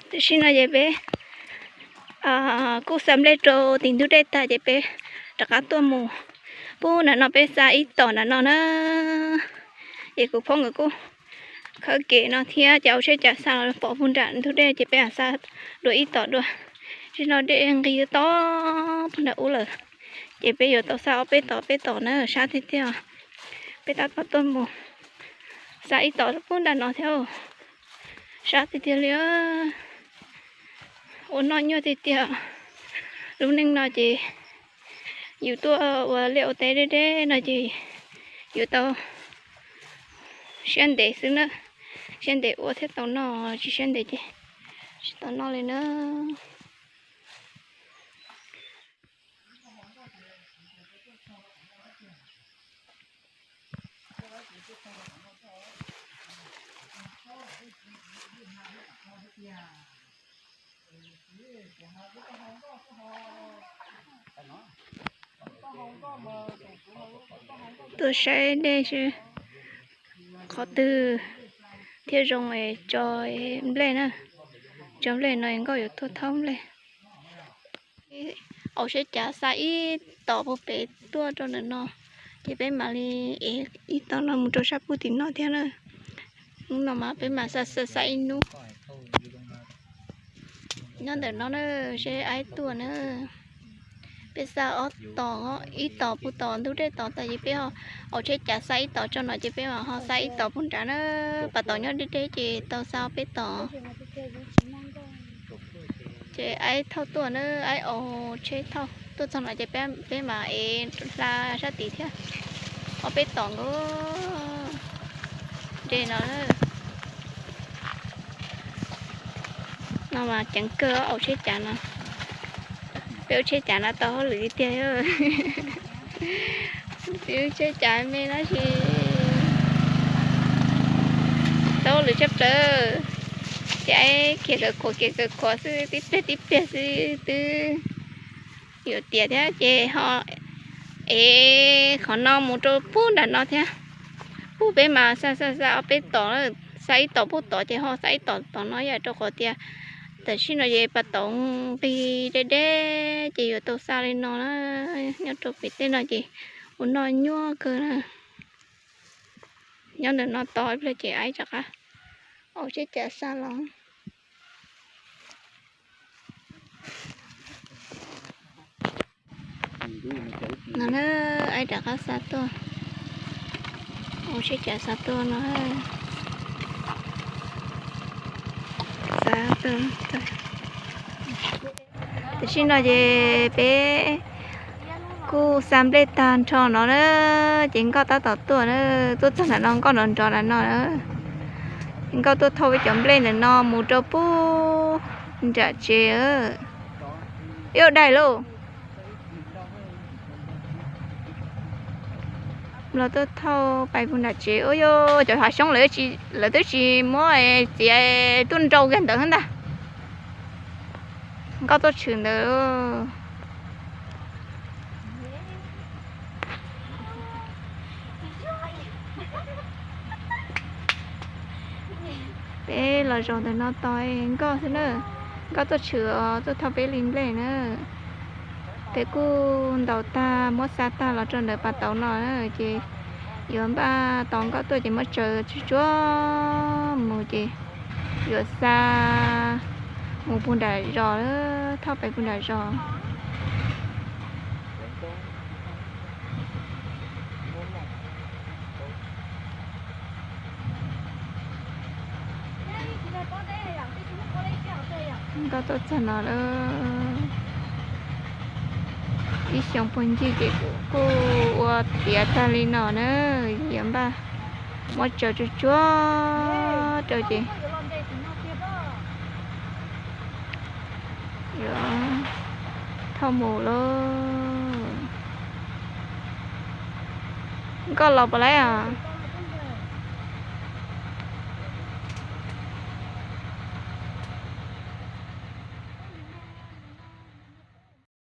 Tam sim no ces peb kuj xa nplej rau tim ntug dej tag ces peb rov qab tuaj mus pub nram no, peb xa ib tom nram no na. Ces kuv phob nkawd kuj khawb kev no thiab ces ua tsheb cav xa los pov puag nram ntug dej ces peb mam xa dua ib tom dua. Tam sim no dej nqis to puag nram ub lawm, ces peb yuav tau xa ob peb tom peb tom na, sab tiag tiag. Peb tab tom tuaj mus xa ib tom puag nram no thiab, sab tiag tiag li. Ua noj nyuaj tiag tiag. Lub neej no ces yus tuaj ua liaj ua teb deb deb no ces yuav tau siab ntev xwb na, siab ntev ua thiaj tau noj, tsis siab ntev ces tsis tau noj li na. Tuaj saib dej seb qhov twg thiaj zoo es tso nplej na. Tso nplej no nkauj yuav tuaj thauj nplej. Au tsheb cav xa ib tom puag pem tuaj rau ntawm no, ces peb mam li ev ib tom no mus rau sab puag tim no thiab na. Hnub no mas peb mam xa xa xa ib hnub. Nyob ntawm no na, seb aib tuaj na. Peb xa ob tom, ib tom puag tom ntug dej tod tas ces peb ho au tsheb cav xa ib tom tso no ces peb mam ho xa ib tom puag nrad na. Pas tom nyob deb deb ces tau xa ob peb tom. Ces aib thauj tuaj na, aib au tsheb thauj tuaj txog no ces peb mam ev hla sab tid thiab. Ob peb tom nkaus. Nte no, no mas ceev kawg au tsheb cav no. Peb ua tsheb cav no tau hauj lwm tiag tiag. Peb ua tsheb cav me tab sis tau hauj lwm tshaj plaws. Ces aib khiav kawg khuav khiav kawg khuav xwb, tib pliag tib pliag xwb twb yuav tiav thiab ces ho ev qhov no mus rau puag nram no thiab. Puag peb mas xa xa xa ob peb tom, xa ib tom puag tod ces ho xa ib tom tom no yom, rau qhov tias tam sim no ces pas tod nqis deb deb ces yuav tau xa li no na. Nyob rau pem tej no ces ua noj nyuaj kawg na. Nyob ntawm no tos ib pliag ces aib rov qab au tsheb cav xa los. No na, aib rov qab xa tuaj, au tsheb cav xa tuaj no. Xa tuaj. Tam sim no ces peb kuj xa nplej tag nrho no na, ces nkauj tab tom tuaj na, tuaj txog ntawm no nkauj nrov nrov ntawm no na. Nkauj tuaj thauj peb cov nplej ntawm no mus rau puag nram tsev. Ib daim lauj. Los tuaj thauj pais puag nram tsev. Ua yog cov hav xyoob lawv twb tsis muab txiav tuaj nrau kiag ntawd ntag. Nkauj tuaj tshwm ntawd. Peb los zaum ntawm no tos nkauj xwb na. Nkauj tuaj tshwm os, tuaj thauj peb li nplej na. Peb kuj ntaus tag muab xa tag los rau ntawm pas tauv no na, ces yuav npaj tos nkauj tuaj ces muab tsaws tsuag tsuag mus ces yuav xa mus puag nram zos, thauj pais puag nram zos. Nkauj tuaj txog no lawm. Ib xyoos puag ncig ces kuj ua tiav tag li no na, yuav npaj muab tsaws tsuag tsuag rau ces yuav thauj mus lauj. Nkauj los puas laib os?